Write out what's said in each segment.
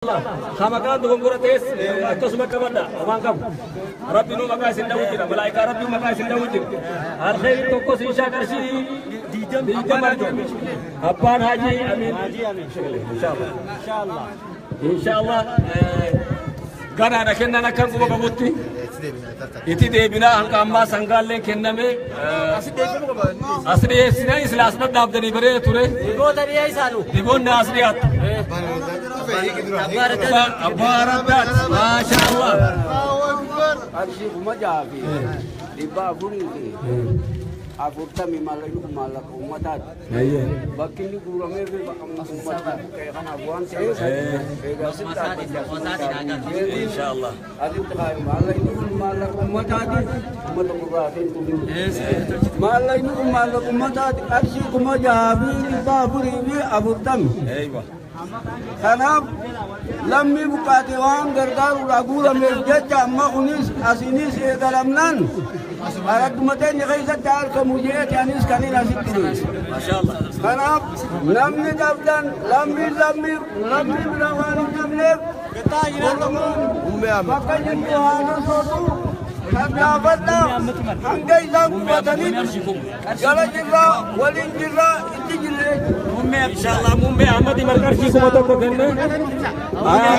Maqaan dogongora ta'es akkasuma qabadha waan qabu. Rabbi nu maqaa isin dhawuu jira. Malaayikaa Rabbi maqaa isin dhawuu jira. Alkhayri tokkos inshaa qarshii 20 argame. Abbaan Haji Amin. Inshallah. Inshallah. Ganaadha kennan akkan quba qabutti. Itti deebinaa hanga ammaa sangaalleen kenname. As dhiyeessinee isla as dhadhaabdanii bareeda ture. Dhiboota dhiyeessaanu. Dhiboonni as dhiyaatu. Abbaa Raddaat. Maasha Allah. Qarshii 6440 maallaqni kun maallaqa uummataati. Bakki inni guuramee fi bakka uummata buqqee kanaaf waan ta'eef egaa sitti dhaabbachaa Inshallah. Asitti kaayu maallaqni kun maallaqa uummataati. Uummata gurraatiin kun. Maallaqni kun maallaqa uummataati. Qarshii 6440. Eywa. Kanaaf lammii buqqaate waan gargaaruudhaa guurameef jecha amma kunis asinis eegalamnaan aradduma teenya keessatti argamu jeeti anis kanin asitti dhiyeesse. Maasha Allah. Kanaaf namni qabdan lammii lammii lammii bira waan hin qabneef Oromoon bakka jirtu haa sosootu kan gaafadha hanga isaan qubatanitti jala jirraa waliin jirraa itti jirra jechuudha. Inshallah muummee Ahmad Imar qarshii 1000 kenne.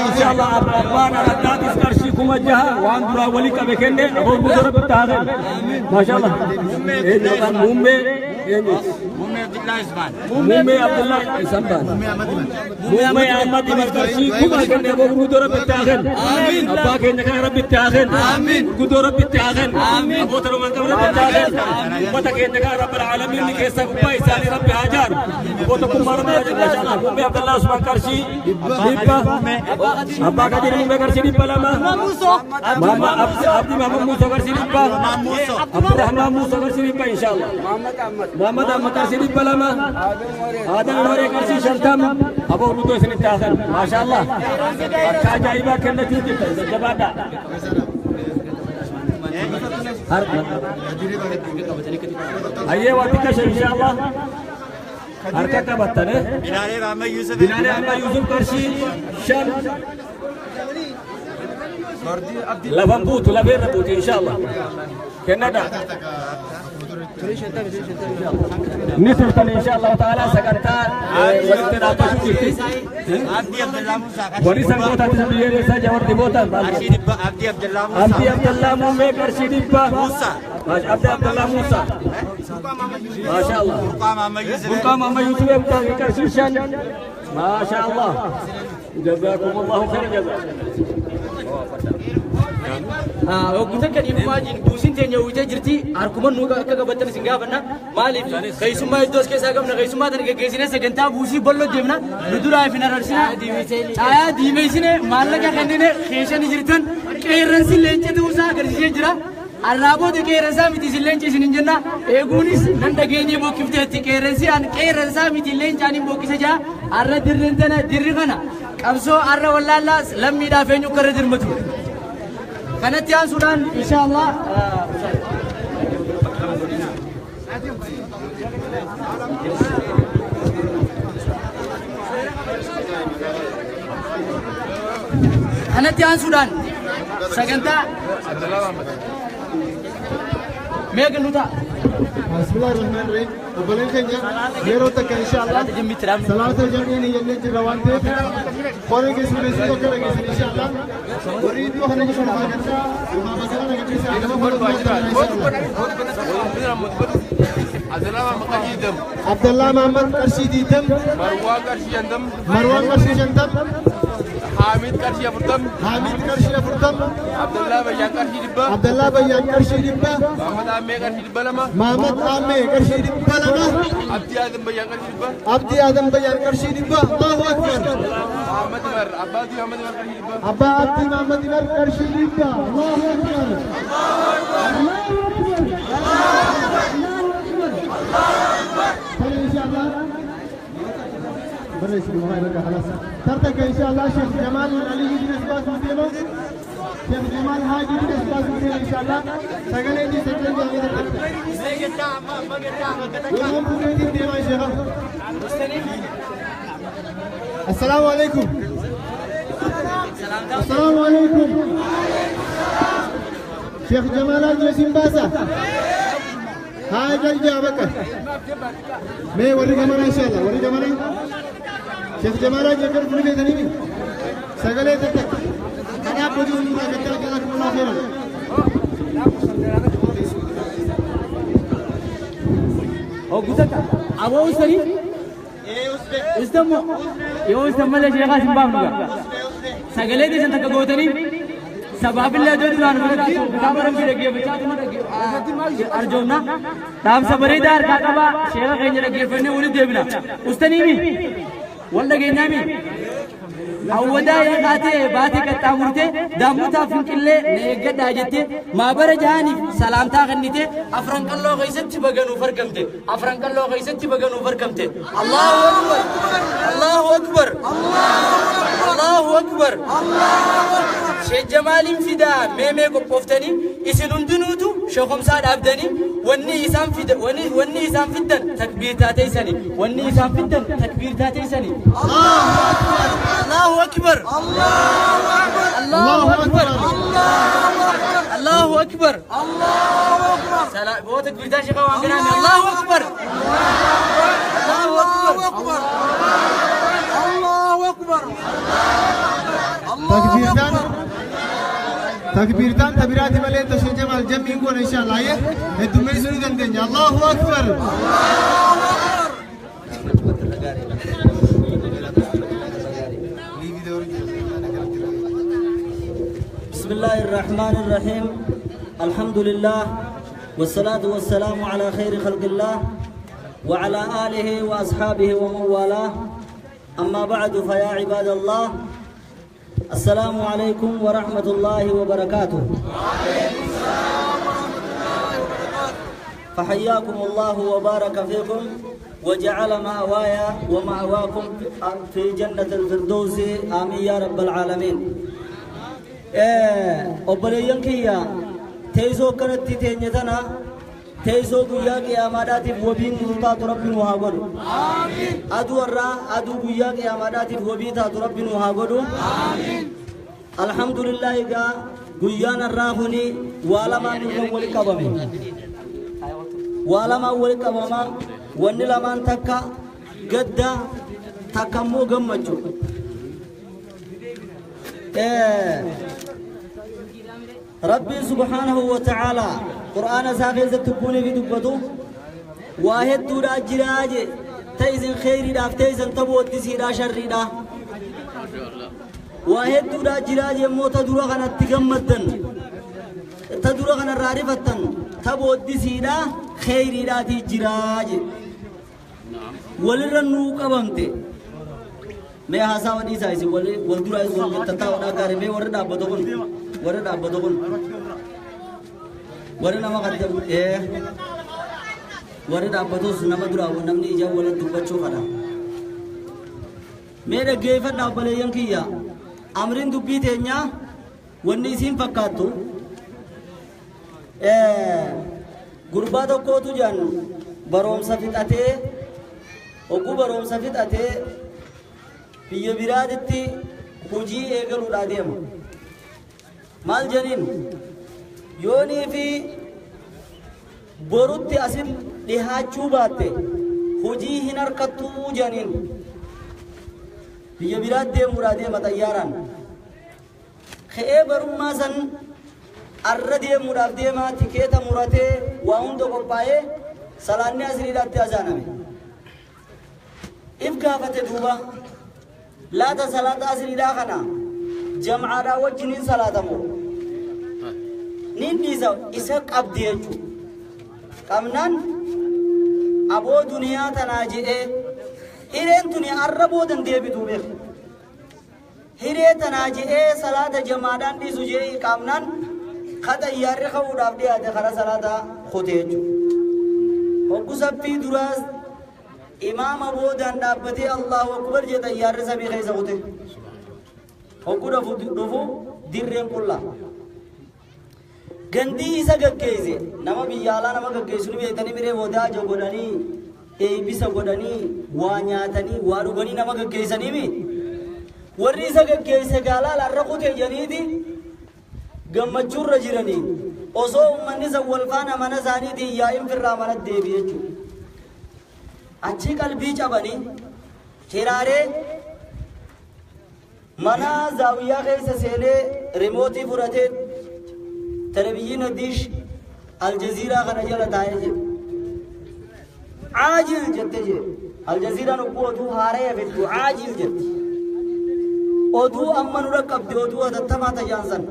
Inshallah abbaan Araddaatis qarshii 6000 waan duraa walii qabe kenne aboo guutuu rabbi haa kennu. Maasha Allah. Muummee eenyu? Muummee Abdullah isaan baana. Muummee Ahmad Imar qarshii 1000 kenne aboo guutuu rabbi haa kennu. Abbaa keenya kana rabbi haa kennu. Guutuu rabbi haa kennu. Abboota roman qabu rabbi haa kennu. Uummata keenya kana rabbil aalamiin keessa gubbaa isaanii rabbi haa jaaru. Abboota kummaa rabbi haa jaaru. Maasha Allah. Muummee Abdullah Usman qarshii 100. Abbaa Kadir muummee qarshii 200. Mama Abdi Muhammad Musa qarshii 100. Abdurrahman Musa qarshii 100 inshallah. Muhammad Ahmad. Muhammad Ahmad qarshii 200. Adam Waree. Adam Waree qarshii 50. Aboo guutuu isinitti haa kennu. Maasha Allah. Akka ajaa'ibaa kennachuu jirtan jajjabaadha. Hayyee waan xiqqashe inshallah. Harka qabattane. Bilaalee Ahmad Yusuf. Bilaalee Ahmad Yusuf qarshii 5. Lafan buutu lafeerra buutu inshallah. Kennadha. Ni turtan inshallah ta'ala sagantaa walitti dhaabbachuu jirti. Abdii Abdullah Musa. Warri sangootaatis biyyeessaa jawar dhibootaan Qarshii 100 Abdii Abdullah Musa. Abdii Abdullah Muummee qarshii 100. Musa. Abdii Abdullah Musa. Maasha Allah. Burqaa Muhammad Yusuf. Burqaa Muhammad Yusuf qarshii 5. Maasha Allah. جزاكم الله خير جزاء. Hogguta kan himumaa buusin teenya uwwitee jirti harkuma nu akka qabattan isin gaafanna maaliif keessummaa iddoo as keessaa qabna keessummaa tana geggeessine sagantaa buusii bal'oo deemna nu duraa fi nararsina caayaa diimeessine maallaqa kennine keeshani jirtan qeerransi leenca ta'uusaa agarsiisee jira. Arraaboota qeerransaa miti isin leenca isin hin jenna eeguunis nan dhageenye bokkifteetti qeerransi an qeerransaa miti leencaan hin bokkisa jaa arra dirreen tana dirri kana qabsoo arra wallaallaa lammiidhaaf eenyu akka irra dirmatu. Kanatti aansuudhaan inshallah kanatti aansuudhaan sagantaa meeqa nu ta'a? Bismillahirrahmanirrahim. Obboleen keenya yeroo takka inshallah salaata jamiin jennee jirra waan ta'eef qoree keessummeessuu tokko dhageessan inshallah. Warri iddoo kana jiran yookaan yookaan bakka kana gadhiisaa nama Abdallah Muhammad qarshii 20. Marwaan qarshii 50. Marwaan qarshii 50. Hamid qarshii 40. Hamid qarshii 40. Abdallah Bayyaan qarshii 100. Abdallah Bayyaan qarshii 100. Muhammad Ammee qarshii 200. Muhammad Ammee qarshii 200. Abdii Adam Bayyaan qarshii 100. Abdii Adam Bayyaan qarshii 100. Allahu Akbar. Muhammad Umar Abbaa Abdii Muhammad Umar qarshii 100. Abbaa Abdii Muhammad Umar qarshii 100. Allahu Akbar. Allahu Akbar. Allahu Akbar. Inshallah. برا يسلم هاي بقى خلاص ترتك ان شاء الله شيخ جمال علي بن اسباس مسلمه شيخ جمال هاجي بن اسباس مسلمه ان شاء الله سغلي دي سجل السلام عليكم. السلام عليكم شيخ جمال جيسين باسا هاي جل بك مي وري جمانا ان شاء الله وري جمانا شيخ جمال جكر كل بيتني سغلي تك انا بوجو نورا جزاكم الله خيرا Hoggutaka aboo usanii ustammo yoo ustan malee sheekaa sin baafnu gaa sagalee teessan takka gootanii sabaafillee iddoo duraan biratti kitaaba rabbii dhaggeeffachaa arjoomna dhaamsa bareedaa harkaa qabaa sheeka keenya dhaggeeffannee walitti deebina ustaniimi wal dhageenyaami awwadaa eegaatee baatee qaxxaamurtee daammutaa finqillee na eeggadhaa jettee maabara jahaniif salaamtaa kennite afran qalloo keessatti baganuuf argamte afran qalloo keessatti baganuuf argamte Allahu akbar Allahu akbar Allahu akbar Sheekh Jamaaliin fidaa meemee qophooftanii isin hundinuutu sheekomsaa dhaabdanii wanni isaan fida wanni isaan fiddan takbiir taateessanii wanni isaan fiddan takbiir taateessanii Allahu akbar Allahu akbar Allahu akbar Allahu akbar Salam boo takbiir sheekha waan ganaa Allahu akbar Allahu akbar Allahu akbar تكبيرتان تكبيرتان تبرات ملين تشيخ جمال جميع يكون ان شاء الله الدمي سوني دندن الله اكبر بسم الله الرحمن الرحيم الحمد لله والصلاة والسلام على خير خلق الله وعلى آله وأصحابه ومن والاه أما بعد فيا عباد الله السلام عليكم ورحمة الله وبركاته. وعليكم السلام ورحمة الله وبركاته. فحياكم الله وبارك فيكم وجعل مأوايا ومأواكم في جنة الفردوس آمين يا رب العالمين. obboleeyyan kiyya teessoo kanatti teenye tana teessoo guyyaa qiyaamaadhaatiif wabiin nu taatu rabbi nu haa godhu. Aduu irraa aduu guyyaa qiyaamaadhaatiif wabii taatu rabbi nu haa godhu. Alhamdulillah egaa guyyaan irraa kuni waa lamaan nurra wali qabame. Waa lamaan wali qabama wanni lamaan takka gadda takka immoo gammachuu. ربي سبحانه وتعالى قرآن ساخيزة تكوني في دبته واحد دورا جراج تيزن خيري داف تيزن تبوت تسيرا شري دا واحد دورا جراج موتا دورا غنا تغمدن تدورا غنا رارفتن تبوت تسيرا خيري دا تي جراج ولرنو قبمته mee haasawa dhiisaa isin wal dura wal tattaa'uudhaa gaarii mee warri dhaabbatu kun warri dhaabbatu kun warri nama kaddabu warri dhaabbatus nama dura namni ijaan walitti dubbachuu fadha. Mee dhaggeeffadhaa obboleeyyan kiyya amriin dubbii teenyaa wanni isiin fakkaattu gurbaa tokkootu jedhan baroomsa fixatee ogguu baroomsa fixatee biyya biraatitti hojii eegaluudhaa deema. Maal jedhaniin yoonii fi borutti asin dhihaachuu baatte hojii hin harkattuu jedhaniin biyya biraatti deemuudhaa deema xayyaaraan. Ka'ee barummaa san arra deemuudhaaf deema tikeeta muratee waa hunda qophaa'ee salaanni asiriidhaatti azaaname. If gaafate duuba laata salaata asiriidhaa kana jam'aadhaa wajjiniin salaatamu nin dhiisa isa qabdi jechuudha. Qabnaan aboo duniyaa tanaa je'ee hireen tuni arra boodan deebituu beeku. Hiree tanaa je'ee salaata jamaadhaan dhiisu je'ee qaamnaan ka xayyaarri ka'uudhaaf dhiyaate kara salaata kutee jechuudha. Hoggu saffii duraas imaama boodaan dhaabbatee Allahu akbar jee xayyaarri samii keessa kute. Hoggu dhufu dirreen qullaa. Gandii isa gaggeesse nama biyya alaa nama gaggeessu ni beektanii miree boodaa ija godhanii eebbisa godhanii waa nyaatanii waa dhuganii nama gaggeessanii mi. Warri isa gaggeesse gaalaal har'a kutee janiiti gammachuurra jiranii osoo uummanni san wal faana mana isaaniitiin yaa'in firraa mana deebi jechuudha. Achi qalbii cabanii hiraaree mana zaawiyyaa keessa seenee rimootii fudhatee televizyiina diish aljaziiraa kana jala taa'ee jira. Caajil jette jee aljaziiraan obbuu oduu haaree fiddu caajil jetti. Oduu amma nu dhaqqabde oduu hatattamaa tajaansan.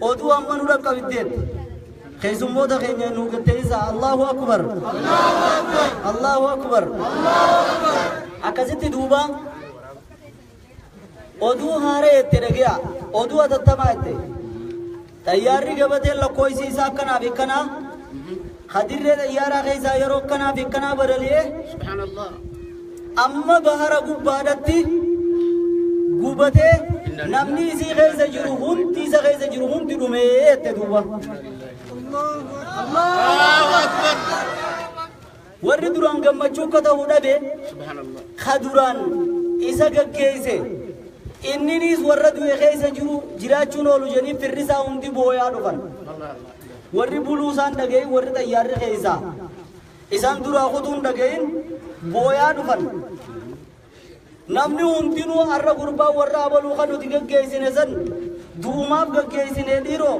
Oduu amma nu dhaqqabdeetti. Keessummoota keenya nu gatteessa Allahu akbar. Allahu akbar. Akkasitti duuba oduu haaree jette dhagi'a oduu hatattamaa jette. Xayyaarri gabateen lakkoofsi isaa akkanaa fi akkanaa hadirree xayyaaraa keessaa yeroo akkanaa fi akkanaa balali'ee amma bahara gubbaadhatti gubatee namni isii keessa jiru hundi isa keessa jiru hundi dhumee jette duuba. Warri duraan gammachuu akka ta'uu dhabe ka duraan isa gaggeesse inninis warra du'e keessa jiru jiraachuun oolu jedhanii firri isaa hundi booyaa dhufan. Warri buluu isaan dhagahin warri xayyaarri keessaa isaan duraa kutuun dhagahin booyaa dhufan. Namni hundinuu har'a gurbaa warra abaluu kan nuti gaggeessine san du'umaaf gaggeessine dhiiroo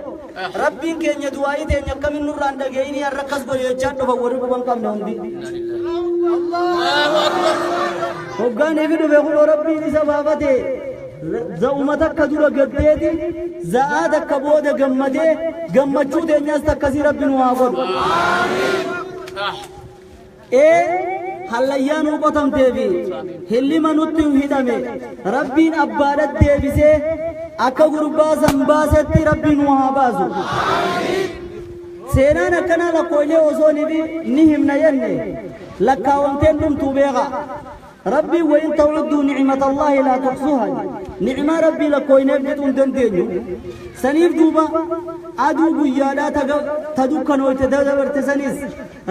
rabbiin keenya du'aayii teenya akkamiin nurraan dhaga'inii har'a akkas godhe jechaa dhufan warri quban qabne hundi. Hoggaan ifi dhufe kunoo rabbiin isa baafate za'uma takka dura gaddeeti za'aa takka booda gammadee gammachuu teenyaas takkasii rabbi nu haa godhu. Ee hallayyaa nuu qotamtee fi hillima nutti hidhame rabbiin abbaadhat deebisee akka gurbaa san baasetti rabbi nu haa baasu. Seenaan akkanaa lakkoolee osoo ni himna jenne lakkaawamteen dhumtuu beeka. Rabbii wayin ta'udduu nicmata Allaahi laa tuxsuha. Nicmaa rabbii lakkooyneef fixuun dandeenyu. Saniif duuba aduu guyyaadhaa ta dukkanooyte dabarte sanis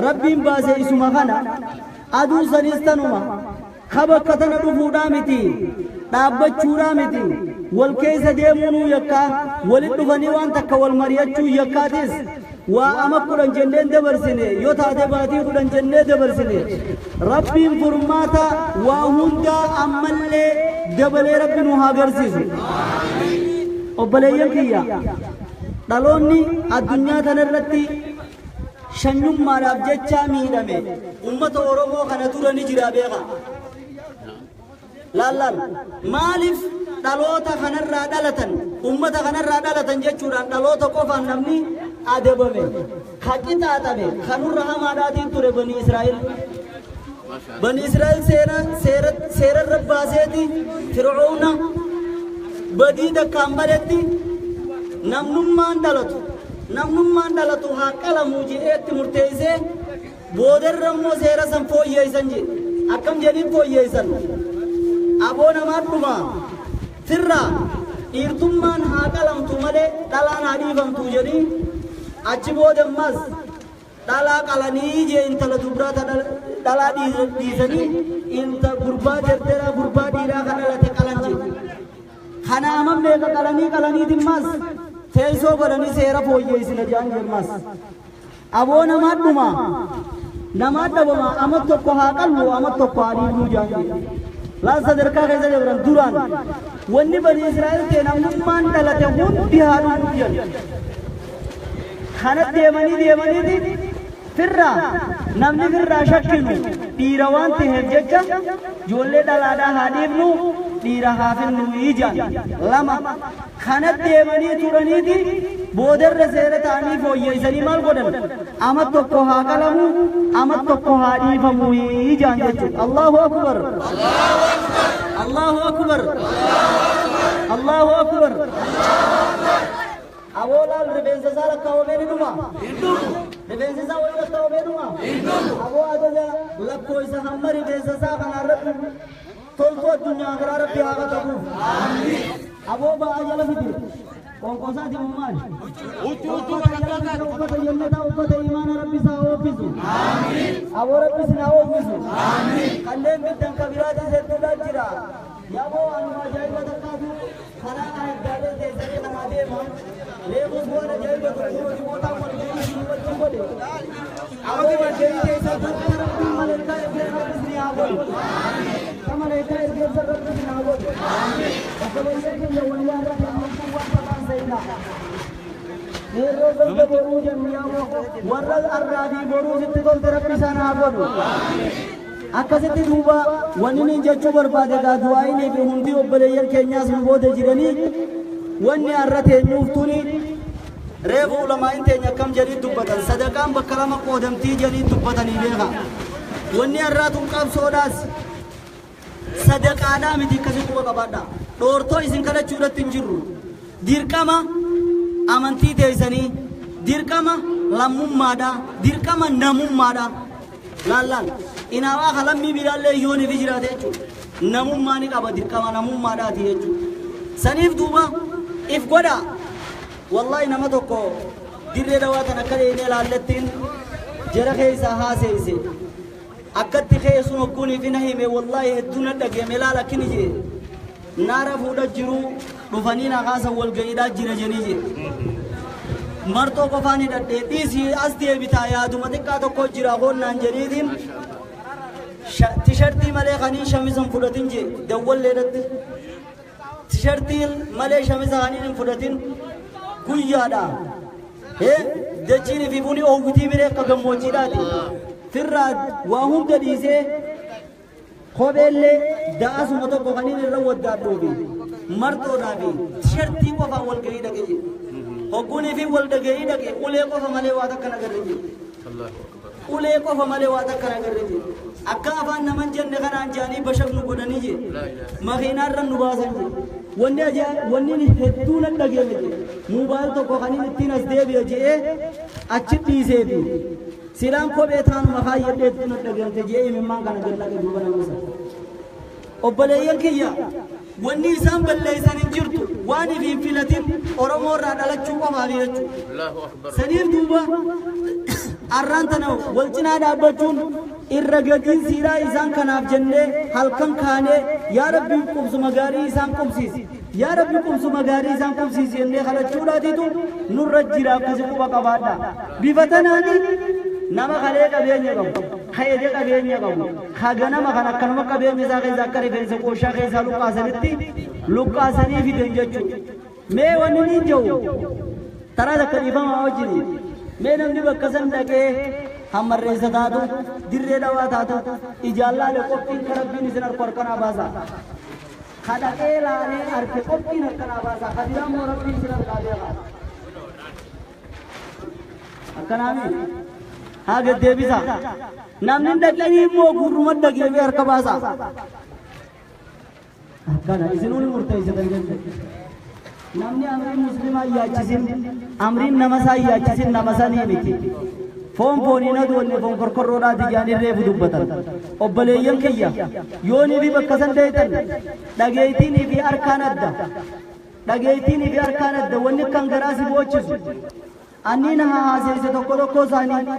rabbiin baase isuma kana aduu sanis tanuma bakka tana dhufuudhaa miti dhaabbachuudhaa miti wal keessa deemuunuu yakkaa walit dhufanii waan takka wal mari'achuu yakkaatis waa ama 10 jenneen dabarsine yoo taate baatii 10 jennee dabarsine rabbiin furmaata waa hundaa ammallee dabalee rabbi nu haa agarsiisu. Obboleeyyan kiyya dhaloonni addunyaa tanarratti shanyummaadhaaf jecha miidhame ummata Oromoo kana dura ni jira beeka. Laallaan maaliif dhaloota kanarraa dhalatan ummata kanarraa dhalatan jechuudhaan dhaloota qofaan namni adabame ka qixaaxame kanurra hamaadhaatiin ture bani Israa'el. Bani Israa'el seerarra baaseeti Fir'aawna badii takkaan baletti namnummaan dhalatu haa qalamuu jedheetti murteessee boodarra immoo seera san fooyyeessan jedhe. Akkam jedhiin fooyyeessan? Aboo namaa dhuma firraa dhiirtummaan haa qalamtu malee dhalaan haa dhiifamtu jedhii achi booda ammas dhalaa qalanii jee intala dubraa dhalaa dhiisanii inta gurbaa jarjaraa gurbaa dhiiraa kan dhalate qalan jedhe. Kana amma meeqa qalanii qalaniitimmas teessoo godhanii seera fooyyeessina jedhan jemmas. Aboo namaa dhuma namaa dhabama ama tokko haa qallu ama tokko haa dhiifnu jedhan jedhe. Laan sadarkaa keessa dabran duraan wanni bani Israa'el ta'e namnummaan dhalate hundi haa dhumu jedhan. Kana deemanii deemaniiti firraa namni firraa shakkinu dhiira waan ta'eef jecha ijoollee dhalaadhaa haa dhiifnu dhiira haa finnu ijaan lama kana deemanii turaniiti boodarra seera ta'anii fooyyeessanii maal godhan ama tokko haa qalamu ama tokko haa dhiifamu ijaan jechuudha. Allahu akbar Allahu akbar Allahu akbar. Aboo laal rifeensa isaa lakkaawamee ni dhuma. Rifeensi isaa wayii lakkaawamee dhuma. Aboo ajaja lakkoofsa hamma rifeensa isaa kanarratti toltuu addunyaa karaa rabbi haa qaqqabuuf. Aboo ba'aa jala fide. Qoonqoosaati moo maali? Uffata jannataa uffata imaana rabbi isaa ooffisu. Aboo rabbi isin haa ooffisu. Kanneen biddan kabiraatis hedduudhaan jira. Yaaboo anuma ajaa'iba takkaatu karaa addaalee teessanii kanaa deema. Reebus waan ajaa'iba tokko dhimmoota walgahii isin wajjin godhe. Amati walgahii keessaa takka Rabbiin maleekaa ergee Rabbi isin haa godhu. Ka maleekaa ergee Rabbi isin haa godhu. Obboleeyyan keenya wayyaa irraa gammachuu waan taphaan seenaa. Yeroo ganda boruu jennu yaaboo warra arraa fi boruu sitti tolte Rabbi isaan haa godhu. Akkasitti duuba wanni inni jechuu barbaade gaa du'aa'inii fi hundi obboleeyyan keenyaas nu booda jiranii wanni har'a teenyuuf tuni reefu ulamaa'in teenya akkam jedhii dubbatan sadaqaan bakka lama qoodamtii jedhii dubbatanii beeka. Wanni har'aa tun qabsoodhaas sadaqaadhaa miti akkasii quba qabaadha. Dhoortoo isin kadhachuudhatti hin jirru. Dirqama amantii teessanii, dirqama lammummaadha, dirqama namummaadha. Laal laal inaawaa ka lammii biraallee yoonii fi jiraate jechuudha. Namummaa ni qaba dirqama namummaadhaati jechuudha. Saniif duuba if godha. Wallaahi nama tokko dirree dawaa kan akka dheenee laallettiin jara keessaa haaseesse. Akkatti keessuun hogguunii fi na hime wallaahi hedduu na dhageeme laal akkini jee. Naara fuudha jiru dhufanii na kaasan walga'iidhaa jira jedhanii jee. Marxoo qofaan hidhadhee dhiisii as deebitaa yaaduma xiqqaa tokko jira koonnaan jedhiitiin tishartii malee kaniin shamisa hin fudhatin jee dawwalleedhatti. Tishartii malee shamisa kaniin hin fudhatin guyyaadha. Dachiin fi buni oowwitii biree akka gammoojjiidhaati. Firraa waa hunda dhiisee kopheellee da'asuma tokko kaniin irra waddaadhuufi marxoodhaa fi tishartii qofaan wal gahii dhaqe jee. Hogguunii fi wal dhagahii dhaqe ulee qofa malee waa takka nagarre jee. Ulee qofa malee waa takka nagarre jee. Akka afaan naman jenne kanaan jaanii bashaqnu godhanii jee. Makiinaarra nu baasan jee. Wanni ajaa wanni hedduu nan dhageeme jee. Moobaayil tokko kaniin ittiin as deebi'e jee achi dhiiseefi. Silaan kophee taanuma kaayyadheetu nan dhageemte jee imimmaan kana gad naqe duuba nama sana. Obboleeyyan kiyya wanni isaan balleessan hin jirtu waan if hin filatin Oromoo irraa dhalachuu qofaaf jechuudha. Saniif duuba arraan tana wal cinaa dhaabbachuun irra gadiin siiraa isaan kanaaf jennee halkan kaanee yaa Rabbi qubsuma gaarii isaan qubsiisi. Yaa Rabbi qubsuma gaarii isaan qubsiisi jennee kadhachuudhaatitu nurra jira akkasi quba qabaadha. Bifa tanaani nama kalee qabeenya qabu, ka'ee qabeenya qabu, ka ganama kan akkanuma qabeenya isaa keessa akka rifeensa qooshaa keessaa luqqaasanitti luqqaasanii fidan jechuudha. Mee wanni ni jiru taraa takka dhiifamaa wajjin mee namni bakka san dhaqee hammarreessa taatu dirree dhawaa taatu ijaan laale qophiin ka Rabbiin isin harku harkanaa baasa. Ka dhaqee laalee arke qophiin harkanaa baasa. Ka biraa immoo Rabbiin isin harkaa beeka. Akkanaami haa gaddeebisa. Namni dhaqanii immoo gurruma dhageemee harka baasa. Akkana isinuu ni murteessitan jechuudha. Namni amriin muslimaa yaachisin amriin nama isaa yaachisin nama sanii miti. Foon fooniin aduwanne foon korkorroodhaati jedhanii reefu dubbatan. Obboleeyyan kiyya yoonii fi bakka san deetan dhageettiinii fi harkaan adda. Dhageettiinii fi harkaan adda wanni kan garaa si boochisu. Anni na haaseesse tokko tokko isaanii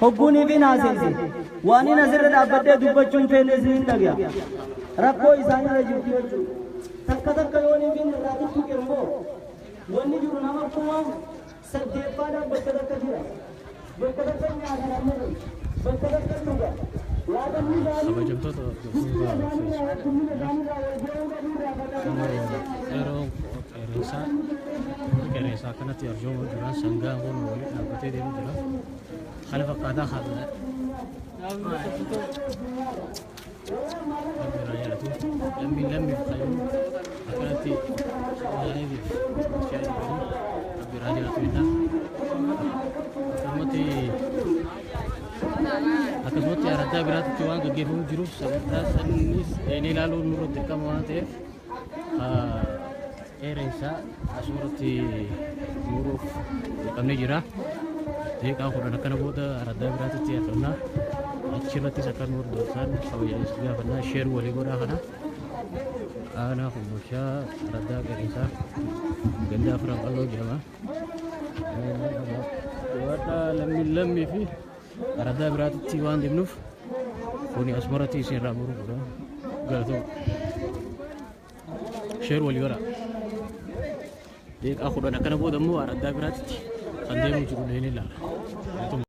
hogguunii fi haaseesse. Waan inni asirra dhaabbadhee dubbachuun feene isiniin dhagaya. Rakkoo isaanirra jirtu jechuudha. Takka takka yoonii fi irraa tuttuqe immoo wanni jiru nama kuma saddeeffaadhaan bakka takka jira. Bakka takka nyaata namni kun. Bakka takka dhuga. Laatanni isaanii Kabajamtoota hordoftoota yeroo qeerransaa qeerransaa akkanatti arjooma jira sangaan kun waliin dhaabbatee deemu jira. Kana fakkaataa haala rabbi jaalatu lammiin lammiif qayyuu akkanatti isaaniitiif shaayii rabbi irraa jaalatu jenna. Akkasumatti akkasumatti araddaa biraatti waan gaggeeffamu jiruuf sagantaa sannis ni ilaaluun nurratti dirqama waan ta'eef qeerransaa asumarratti muruuf dirqamnee jira. Daqiiqaa 10 akkana booda araddaa biraatti argamna. Achirrattis akka nu hordoftan kabajaan gaafannaa sheer walii godhaa kana. Aanaa Kombolchaa araddaa qeerransaa ganda afran qalloo jedhama. Jabaadhaa lammiin lammii fi araddaa biraatti waan deemnuuf kuni asumarratti isin irraa muruu godha. Galatoomaa. Share walii godhaa. Daqiiqaa 10 akkana booda immoo araddaa biraatti kan deemu jiru ni ilaala.